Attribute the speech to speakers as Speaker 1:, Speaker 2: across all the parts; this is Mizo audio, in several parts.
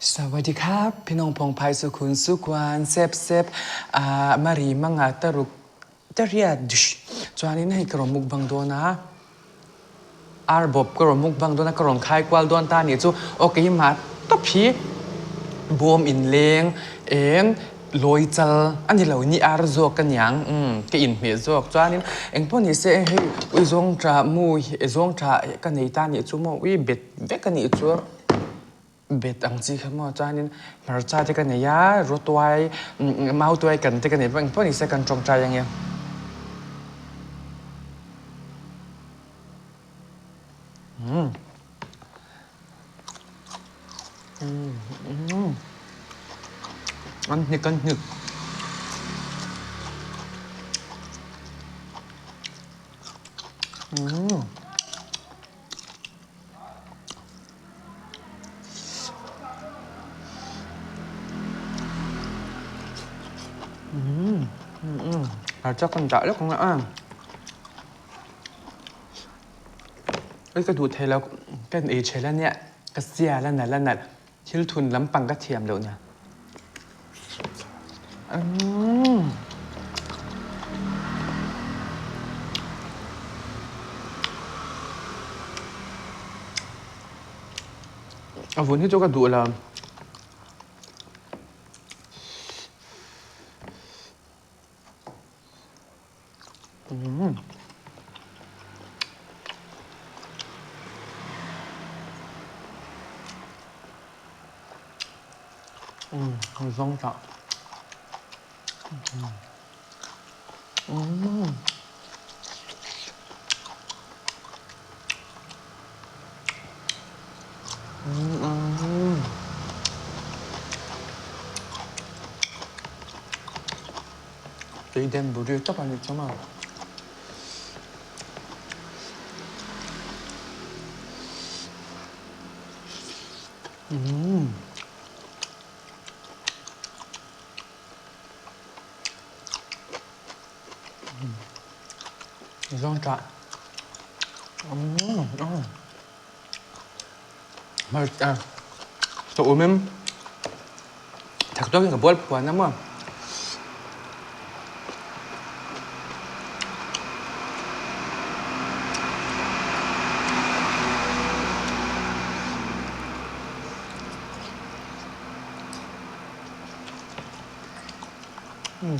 Speaker 1: Sawadee khap, phinong phong phai su khun su khuan sep sep ah mari manga taruk tariat dush chuanin hei ka rawn mukbang dawn a ar bawp ka rawn mukbang dawn a ka rawn khai kual dawn ta anih chu aw keimah tawp hi bawm inleng eng lawi chal a ni lo ni ar zawk ka niang umm ka inhmeh zawk chuanin engpawh ni se hei ui zawng tah mu hi zawng tah ka nei ta anih chu maw ui bet vek anih chu. Bet ang chi kha maw chuanin hmarcha te ka nei a, rawtuai mautuai kan te ka nei bawk engpawh ni se kan tawngtai ange. Umm umm an hnik an hnik. Umm. Hmarcha kan dah lawk ang a ei ka duh thei lo ka ei tha la nia ka sial a nalh a nalh thil thun lampang ka thiam loh nia. A vun hi chu ka duh lo. Zawng tah. Tui den bu riu tawp a ni chawm a. Zawng tah. Hmarcha ka um in thak tawkin ka bual phuan a maw.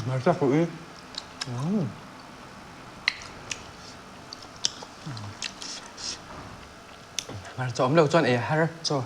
Speaker 1: Hmarcha ka ui. Hmarcha awm lo chuan ei a har chaw.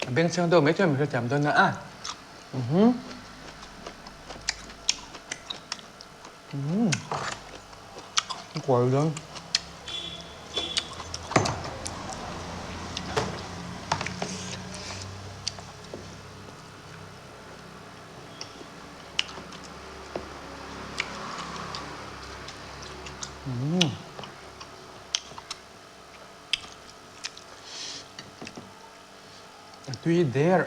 Speaker 1: A bengchheng deuh mai chuan min hrethiam dawn a. A kual dawn. A tui der.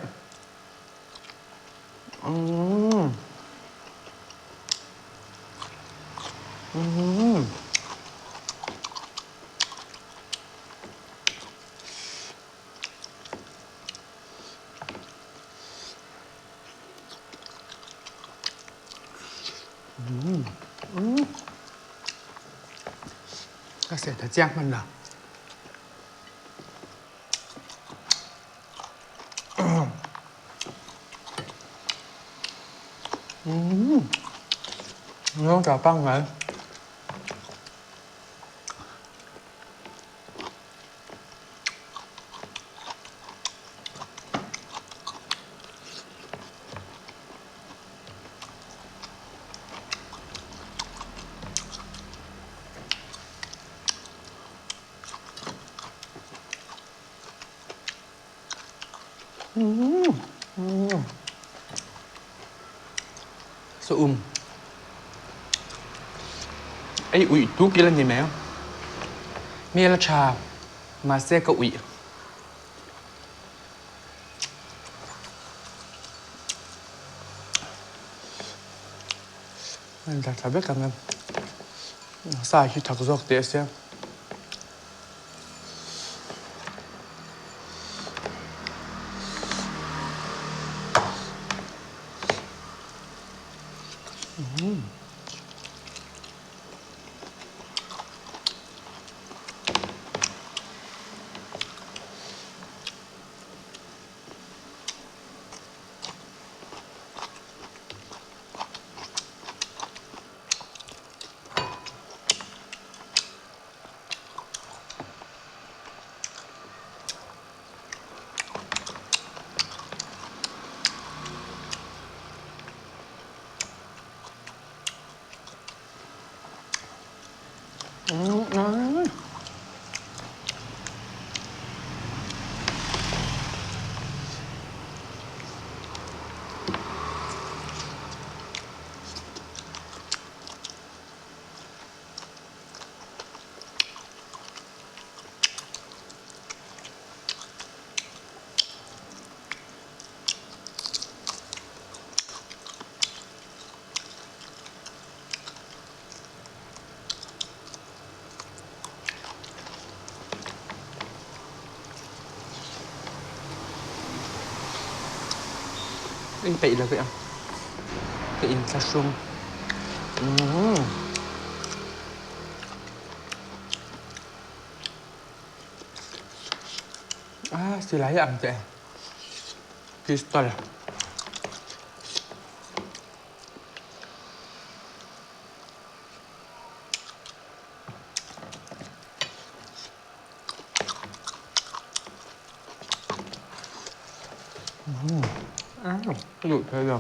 Speaker 1: Ka seh ta chiang hman lo. Ngon chả băng này. Saum ei uih tuk ila ni mai. Hmel a tha mahse ka uih. A in thla vek ang a, sa hi thak zawk teh se. In peih lo ve ang. Ka inthlahrung. Ah, silai ang teh. Pistol. Ka duh thei lo.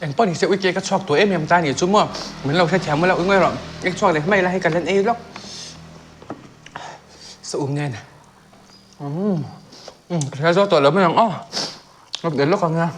Speaker 1: Eng pawh ni se uike ka chhuak tawh em em ta a nih chu maw min lo hrethiam ula ui ngawi rawh ek chhuak leh hmai la hei ka lan ei lawk sa um nen umm ka hria zawk tawh lo mai ang aw ka lawk ang nia.